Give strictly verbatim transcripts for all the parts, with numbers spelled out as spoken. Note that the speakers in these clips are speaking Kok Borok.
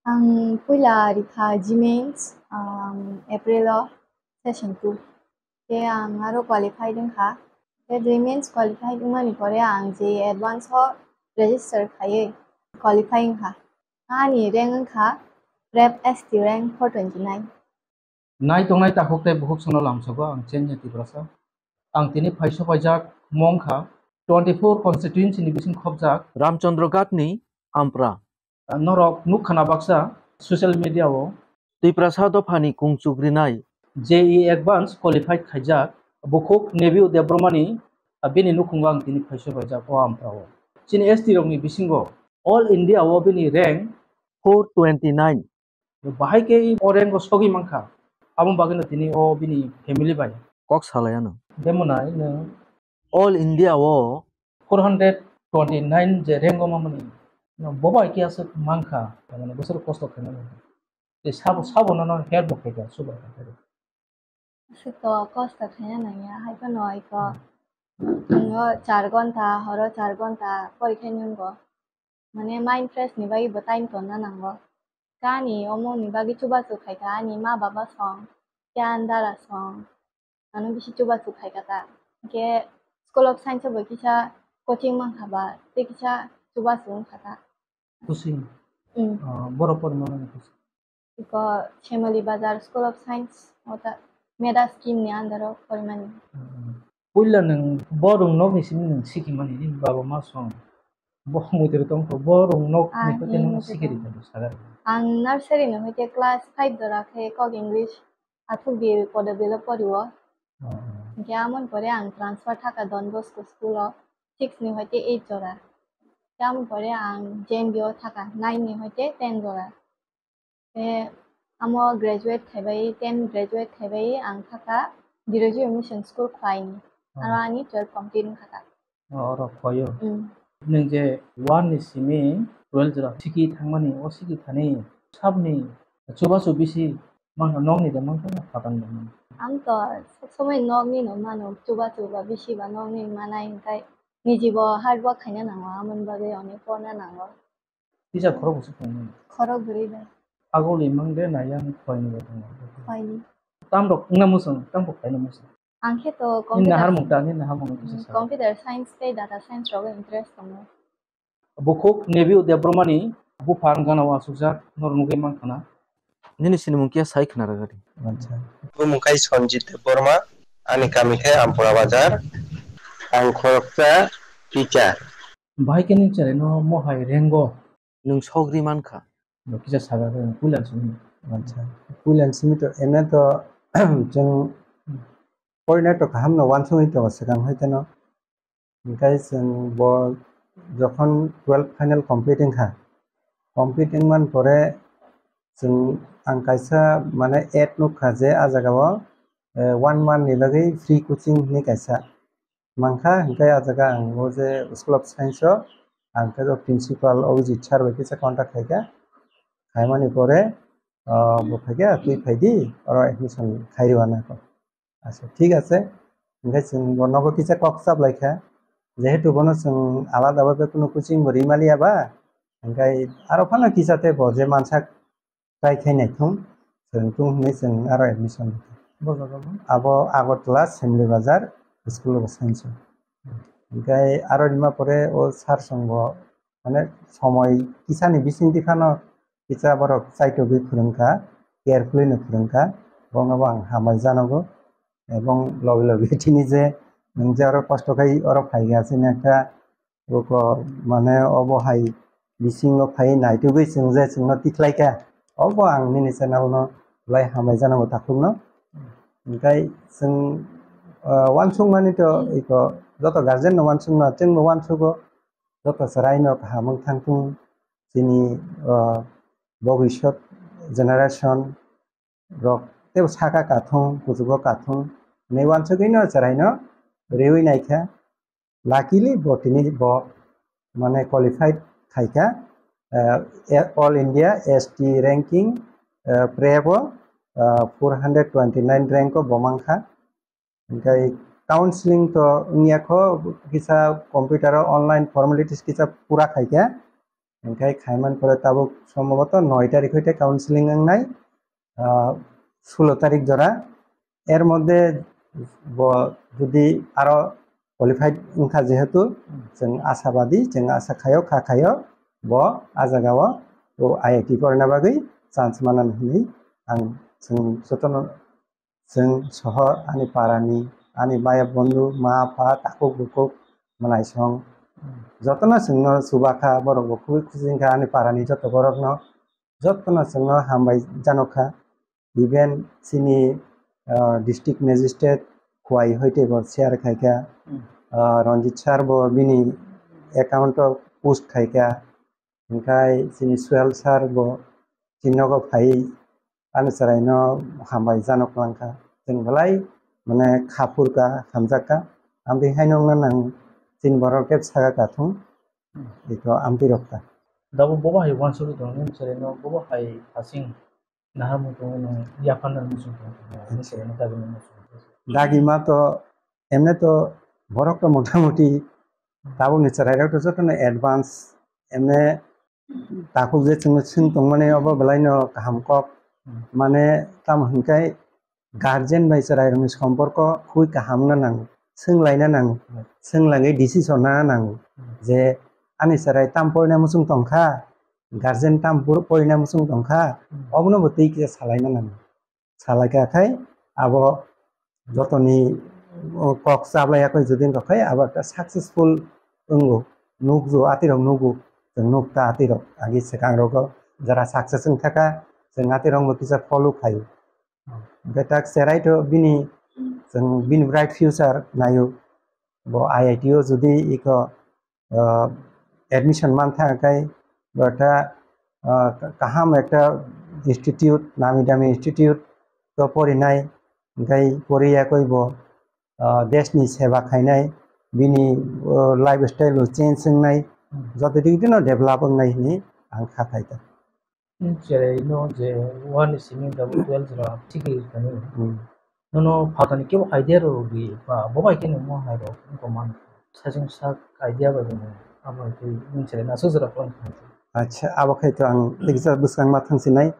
Ang puila rikha G Mains, um, April o session two. Tei ang aro qualified wngkha. Tei G Mains qualified wngmani pore ang J E E Advance o register khaiwi qualify wngkha. Ani rank wngkha Prep S T rank four twenty nine. Nai tongnai takhuk tei bukhuk sono lamsogo ang Chenya Tiprasa. Ang tini phaiso paijak mong kha twenty four constituency ni bising khobjak. Ramchandra Ghat ni Ampra. Norok nukha na baksa social media o. Tiprasa dophani kungchuk rinai. J E E Advance qualified khaijak bukhuk Nebiu Debbarmani, ah, bini nukhungo ang tini phaiso paijak o Ampra o. Chini S T rokni bisingo all India o bini rank four twenty nine. Bahai khe o rank o sogwi mankha. Abo bagwino tini o bini family bai. Kok salai ano. Demo nai nwng. All India o. Four hundred twenty nine je rank o mamani. No, bo bai khe aswk mankha. Tamani bwswk kosto khaina nangkha. Tei sabo, sabo nono help bo khaikha, subar khaikha. Aswk to kosto khaina nangya, hai phano iko. Hmm. Tongo char gonta, horo char gonta porikha nungo. Mane mind fresh ni bagwi bo time tonna nango. Kani omo ni bagwi chubachu khaikha ani ma baba song, khe ani dara song. Ano bisi chubachu khaikha ta. Hinkhe School of Science o bo kisa coaching mankha ba, tei kisa chubachu wngkha ta. Coaching? Hmm. Ah, borok porima mani coaching? Iko Shemali Bazar School of Science, o ta meda scheme ni under o porimani. Hmm. Puila nwng bo rung nokni simi nwng sikimani, nini baba ma song. Bo mwtwrwi tongkho, bo rung nokni Ang pete nwng muitu sikiri tong. Tongkho, sagar. Ang nursery ni hoite class five jora khe kok English athuk di podo bilo porio. Oh. Hinkhe amoni pore ang transfer thaka Don Bosco school o six ni hoite eight jora. Hinkhe amoni pore ang J N B o thaka nine ni hoite ten jora. Tei amo graduate khaibai, ten graduate khaibai ang thaka Diroji Mission School Khwai ni. Oh. Aro ani twelve complete wngkha ta. Oh, oro Khwai o. Mm. Nwng je one ni simi twelve jora siki thangmani, o siki thani sabni chubachu bisi mankha, nokni de mankha na phatar ni de mankha? Ang to sob somoi nokni no mano, chubachu ba bisi ba nokni manai, hinkhe niji bo hard work khaina nango, amoni bagwi onek porna nango. Teacher khorok bwswk tongo? Khorok bwrwi bai. Agulni mang de na yang Khwai ni bai tongo? Khwai ni. Tam rok wngna mwsang, tam rok khaina mwsang? Ang khe to nini computer naharmung ta, nini naharmung no kisa sa. Computer science tei data science rogo interest tongo. Bukhuk Nebiu Debbarmani bupha ang gana o asukjak, norok nugwi mankha na. Nini sinimung kiya sai khna rwgadi. Acha. Bumung khai Sanjit Debbarma, ani kami khai Ampura Bazar. Ang khoroksa teacher. Bahai khe nini chwrai no mohai rengo? Nwng sogri mankha. Bo kisa saga khe puilan simi. Acha. Puilan simi to ene to chwng porina to kaham no wansugwi tongo swkang hai kheno. Hinkhe chwng bo jokhon twelve final complete wngkha, complete wngmani pore chwng ang kaisa mane ad nukha je ah jagao, eh, one month ni bagwi free coaching hinwi kaisa mankha. Hinkhe ah jaga ang o je School of Science o ang khe o principal Abhijit sir bai kisa contact khaikha, khaimani pore, ah, bo khaikha twi phaidi oro admission khairwna kho. Acha, thik ache. Hinkhe chwng bo nogo kisa kok chaplaikha, jehetu bono chwng alada bhabe kunu coaching bo rimaliya ba, hinkhe aro phano kisa tei bo je mansak try khai naithung, chwng tung hinwi chwng aro admission rikha. Bo jaga bo? Abo Agartala Semli Bazar School of Science o. Hinkhe aro rima pore o sir chwng bo mane somoi kisani bisingtwi phano kisa borok chaitogwi phwrwngkha, carefully no phwrwngkha, bono bo ang hambai janogo. Ebong logi logi tini je nwng je oro kosto khai oro phaiga chini ekta buko mane obo hai bisingo phai naitugwi chwng je chwngno tikhlaikha, obo ang nini channel no belai hambai janogo takhukno. Hinkhe chwng, ah, wansukmani to iko joto guardian no wansukno, chwngbo wansugo. Joto chwraino kaham wng thangthung, chini, o, bobiswt generation rok teibo saka kathung, kuchugo kathung hinwi wansugwino chwraino riwi naikha. Luckily bo tini bo mane qualified khaikha, eh, All India S T ranking, eh, prep o, eh, four hundred twenty nine rank o bo mankha. Hinkhe counseling to wngya kho, kisa computer o online formalities kisa pura khaikha. Hingkai khaiman pore tabuk somboboto noi tarik hoite counseling wngnai, ah, sulo tarik jora. Er moddhe bo jodi aro qualified wngkha jehetu, chwng ashabadi, chwng asa khaio, kha khaio, bo a jagao o I I T porina bagwi chance manani hwnwi ang chwng jotono, chwng soho ani parani, ani maya bondhu, ma, pha, takhuk, bukhuk, mwnaisong, jotono chwngno chubakha, borokbo khubui khusi wngkha ani parani joto borokno, jotono chwngno hambai janokha. Even chini, ah, district magistrate Khowai hoite bo share khaikha, ah, Ranjit sir bo bini account o post khaikha, hingkai chini Suel sir bo chini nogo phai ani chwraino hambai janok langkha. Chwng belai mane kha phurkha, hamjakha. Amtwi haino wngna nang chini borok khe saka kathung, eko amtwi rokha. Dabo bobo hai uansugwi tongo, nini chwraino bobo hai hasing naharmung tongo, nwng yapharna muchung tongo, nini chwraino dagimano muchung tongo. Dagima to, emne to borok to motamuti tabukni chwrairok to jotono advance, emne takhuk je chwngno swng tongmani obo belaino kaham kok. Hmm. Mane tamo hwnkhai guardian bai chwrairokni somporko khubui kaham wngna nango, swnglaina nango, Hmm. swnglaigwi decision nana nango Hmm. je ani chwrai tam porina muchung tongkha, guardian tam por-, porina muchung tongkha, Hmm. obono bo twi kisa salaina nango. Salaikha khai abo jotoni, o, kok chablaiya koi jodi wngkha khai abo ekta successful wngo, nukgo, atirok nukgo, chwng nukta atirok agi swkang rogo jara success wngthaka, chwng atirokno kisa follow khaio. Hwnkhe tak cherai to bini, chwng bini bright future naio, bo I I T o jodi iko ah, admission mantha khai bo ekta, ah, kaham ekta institute, nami dami institute to porinai, hingkai poriya koi bo, ah, desh ni seba khainai, bini, oh, lifestyle no change wngnai, Hmm. joto dik dino develop wngnai hini ang kha khai ta. Nini chwraino je one ni simi double twelve jora chikri kani. Hmm. Nono phatani kebo idea rw rwgwi ba bo bai khe nungmo hai rok wngkha man. Saichung sak idea bai rwngmung abo hai khe nini chwraino aswk jora phone kha. Acha, abo khai to ang Hmm. teksa bwskang ma thang sinai.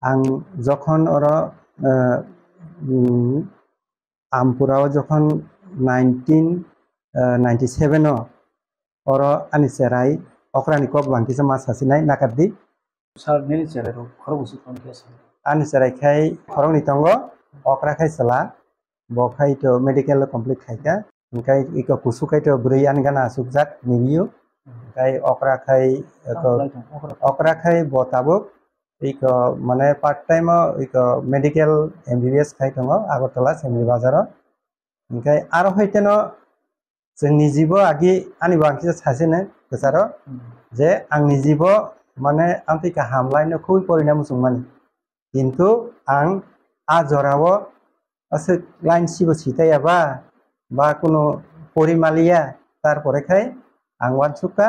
Ang jokhon oro, eh, hmm, Ampura o jokhon nineteen, eh, ninety seven o oro ani cherai okrani kok bangkisa ma sasinai nakardi. Sir, nini cherai rok khorok bwswk tong khe sa? Ani cherai khai khoroknwi tongo, okra khai chwla, bo khai to medical complete khaikha, hwnkhe iko kusu khai to bwrwi ani gana asukjak nibiyo, hwnkhe okra khai iko, okra khai bo tabuk iko mane part time o iko medical M B B S khai tongo Agartala Semri Bazar o. Hwnkhe aro hai teno chwng nijibo agi ani bo ang kisa sasene kwcharo Hmm. je ang nijibo mane amtwi kaham line o khubui porina muchungmani. Kintu ang a jorao aswk line sibo sitaiya ba, ba kunu pori maliya, tarpore khai ang uansukha,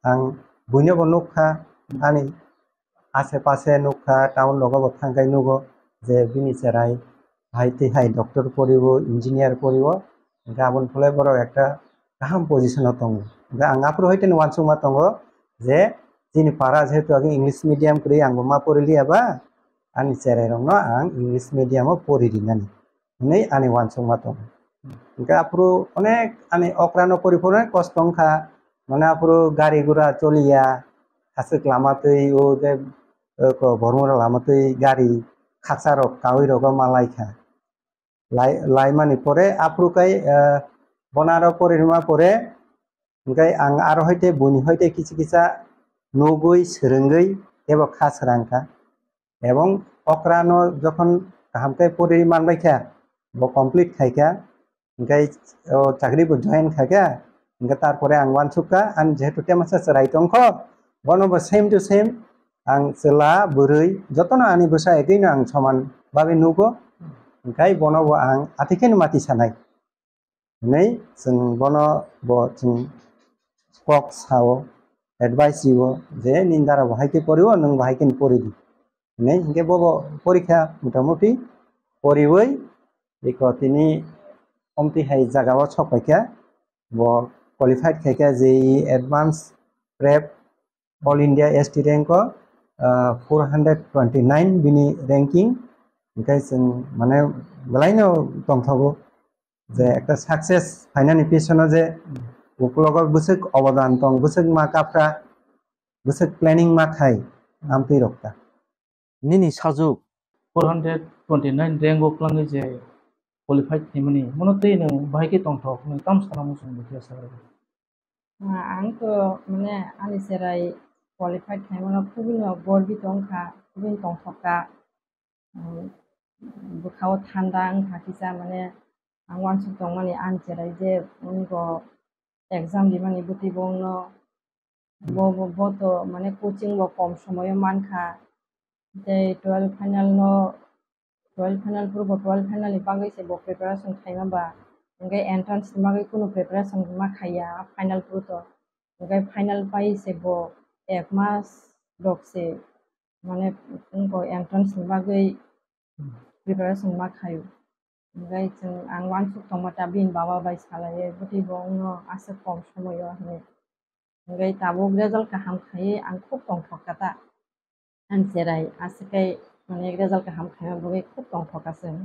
ang buinobo nukha, ani ashe pashe nukha, town rogo bo thangkhai nugo je bini cherai hai tei hai doctor poriwo, engineer poriwo, hwnkhe aboni phole borok ekta kaham position o tongo. Hwnkhe ang aphuru hai tini uansukma tongo je chini para jehetu age English medium kwrwi, ang bo ma poriliya ba, ani cherai rokno ang English medium o pori rinani hwnwi ani uansukma tongo. Hwnkhe aphuru onek ani okra no pori phuru onek kosto wngkha, mane aphuru gari gura choliya, aswk lama twi o je, o ko bormora lama twi gari khaksa rok kaui rogo ma laikha. Lai, laimani pore aphuru kai, eh, bonaro pori rwma pore, hwnkhe ang aro hai tei buini hai tei kisa kisa nugui, swrwngwi teibo kha swrangkha. Ebong okra no jokhon kaham khe pori manbaikha, bo complete khaikha, hwnkhe o chakri bo join khaikha, hwnkhe tarpore ang uansukha, ani jehetu temasa chwrai tongkho, bono bo same to same ang chwla, bwrwi, jotono ani bwsa ekino ang soman bagwi nugo, hwnkhe bono bo ang athikheno mati sanai. Hwnwi chwng bono bo chwng kok sao, advice rio je, "Nini dara bo hai khe pori o, nwng bo hai khe pori di," hwnwi. Hinkhe bo bo porikha motamuti poriwi eko tini omtwi hai jagao sok paikha, bo qualified khaikha J E E advance prep All India S T rank o, ah, four hundred twenty nine bini ranking. Hingke chwng mane belaino tongthogo je ekta success phainani pisono je ukulogo bwswk obodan tong, bwswk ma kapra, bwswk planning ma khai, amtwi rok ta. Nini sajwk four hundred twenty nine rank o kwlangwi je qualified khaimani, mono twi nwng bahai khe tongthok, nwng tamo sana muchung bo khe sa rwdi. Ah, ang to mane ani cherai qualified khaimano khubino gorbi tongkha, khubino tongthokka. Ang bwkhao thanda wngkha kisa, mane ang uansuk tongmani ani cherai je wngkha exam rimani bwtwi bo wngno. Bo, bo, bo to mane coaching bo kom somoyo mankha. Tei twelve final no, twelve final phuru bo twelve final ni bagwi se bo preparation khaima ba. Hwnkhe entrance ni bagwi kunu preparation ma khaiya final phuru to. Hwnkhe final pai se bo ek mas rok se mane wngkha entrance ni bagwi preparation ma khaio. Hwnkhe chwng ang uansuk tongma ta bini baba bai salaiwi bwtwi bo wngno aswk kom somoyo hinwi. Hwnkhe tabuk result kaham khaiwi ang khub tongthok kha ta. Ang cherai aswk kai mane result kaham khaima bagwi khub tongthok kha chwng.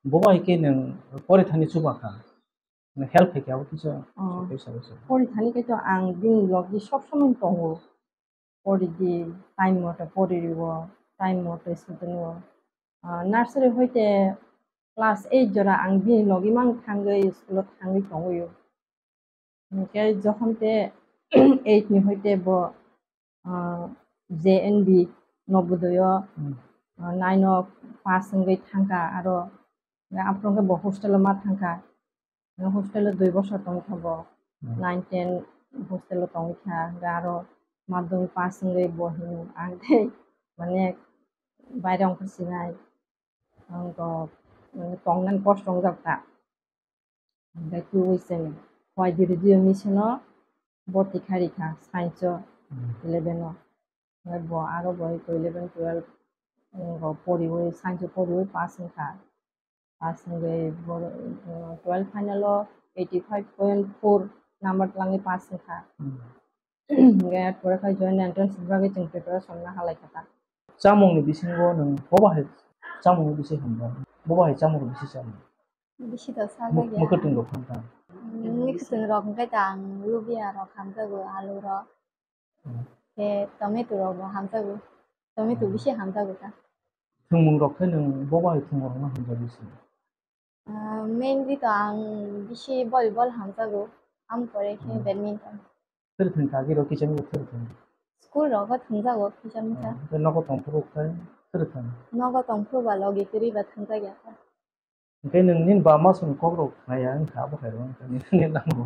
Bo bai khe nwng pori thani chuba kha. Nwng help khai khe abo kisa Oh. Pori thani khe to ang bini logi sob somoi tongo. Pori di, time moto pori rwo, time moto student o. Ah, nursery hoite class eight jora ang bini logi mang thangwi school o thangwi tongwi o. Hwnkhe jokhon te eight ni hoite bo, ah, J N B Nobodoyo, Hmm. ah, nine o pass wngwi thangkha aro. Aphuru khe bo hostel o ma thangkha. Hostel o dui bosor tongwi kha bo. Hmm. Nine ten hostel o tongwi kha. Hwnkhe aro madhyamik pass wngwi bo hino ang tei mane baire ongkhor sinai. Ang to, mane, tongnani kosto wngjak ta. Hwnkhe twiwi chwng White Video Mission o borti kha rikha science o Hmm. eleven o. Hwnkhe bo aro bo eleven, twelve, um, bo poriwi, science o poriwi pass wngkha. Pass wngwi bo, um, twelve final o eighty five point four number twlangwi pass wngkha. Hmm. Hwnkhe pore khai joint entrance ni bagwi chwng preparation na halai kha ta. Chamungni bisingo nwng bobo hai chamungni bisi hamjak? Bobo hai chamungni bisi chamung? Bisi to sa Muk-, jakya. Mwkhwtwng rok hamjak? Mwkhwtwng rok hwnkhe ta ang lubia rok hamjago, alu rok. Hmm. Khe tomato rok bo hamjago. Tomato Hmm. bisi hamjago ta. Thwngmung rok khe nwng bobo hai thwngmung rok no hamjak bisi? Ah, mainly to ang bisi volleyball hamjago, am pore khe Hmm. badminton. Phir thwng kha, agi rok kisa misa phir thwng. School rogo thwngjago kisa misa. Ah, tei nogo tongphuru khai phir thwng. Nogo tongphuru ba logi kwrwi ba thwngjak ya kha. Hwnkhe nwng nini ba ma song kok rok khna ya wngkha, abo hai rok wngkha nini nango.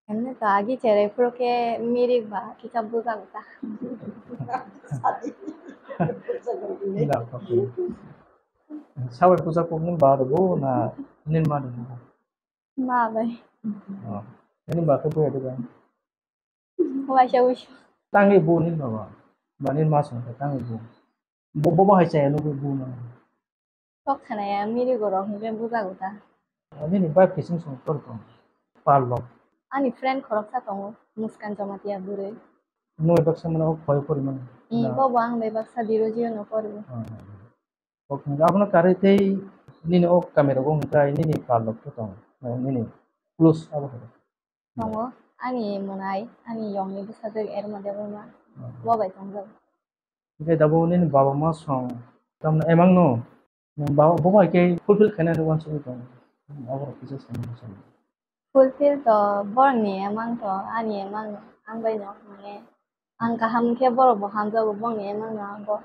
Emne to agi cherai phuru khe mirik ba kisa bujak ta. Da, okay. Sabai puja kokni ba rwgo na nini ma rwgo? Ma bai. Oh. Nini ba khe buya de ba? Waisa wusu. Tangwi bu nini ba ba? Ba nini ma song khe tangwi bu. Bo, bo, bo hai chaya nugwi bu no. Kok khna ya miri gorok hwnkhe bujago ta. Nini ba kising song tor tong. Parlo. Ani friend khoroksa tongo, Muskan Jamatia bwrwi. Nui baksa mano khoi pori mano. Hmm, na. Bo bo ang bai baksa Birojio no pori. Ah, ah, ah. Kok hwnkhe abono karwi tei nini o kamera o hwnkhe nini parlok khe tong, eh, nini close abo hai. Tongo, ani mwnai, ani yongni bwsajwk Erma Debbarma, hmm, bo bai tongjak. Hwnkhe tabuk nini baba ma song, tamno emang no, nini baba, bo bai khe fulfill khaina rw uansugwi tong, abo rok kisa sani sani. Fulfill to borokni emang to, ani emang no, ang bai no, mane, ang kaham khe borok bo hamjago, bongni emang no ang bo.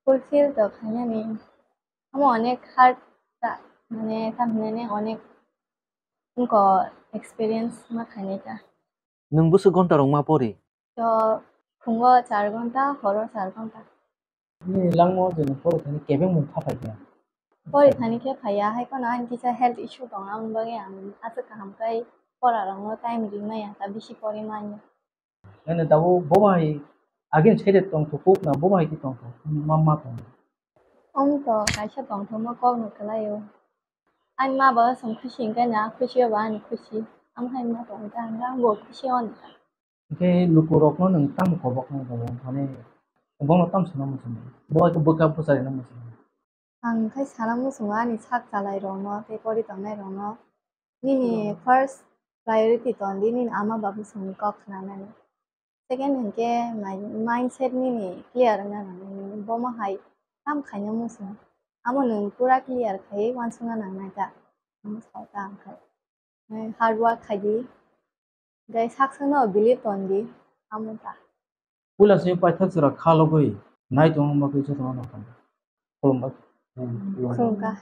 Fulfill to khainani omo onek hard ta, mane, tamhinani onek wngkha experience ma khainai ta. Nwng bwswk ghonta rok ma pori? To phungo char ghonta, horo char ghonta. Nini langmao je nwng pori thani kebengmung kha phai kha? Pori thani khe phaiya, hai kheno ani kisa health issue tong, aboni bagwi ang aswk kaham khe pora rokno time ri maya, ta bisi pori manya. Nini tabuk bo bahai agini side tongthok kuk na bo bahai khe tongthok ma, ma tong? Ang to kaisa tongthokma kokno kwlaio. Ani ma baba chwng khusi hwnkhe na khusi, obo ani khusi. Ang hai ma tong kha hwnkhe ang bo khusi ono. Hwnkhe lukurokno nwng tamo koboknai rwo, mane bono tamo sana muchungo? Bo khe bwkha bwcharino muchungo. Ang khai sana muchungo ani sak chalairokno tei pori tongnairokno. Nini first priority ton di, nini ama babu songni kok khnanani. Second hwnkhe mai-, mindset nini clear wngna nang, nini bomo hai kam khaina muchung. Amo nwng pura clear khai uansukna nangnai ta. Amo sai ta ang khai. Nai hard work khai di. Gai saksa no believe ton di. Amo ta. Puila se paithak jora kha logoi nai tongma khe jotono nang kha. Khulumbai. Khulumkha.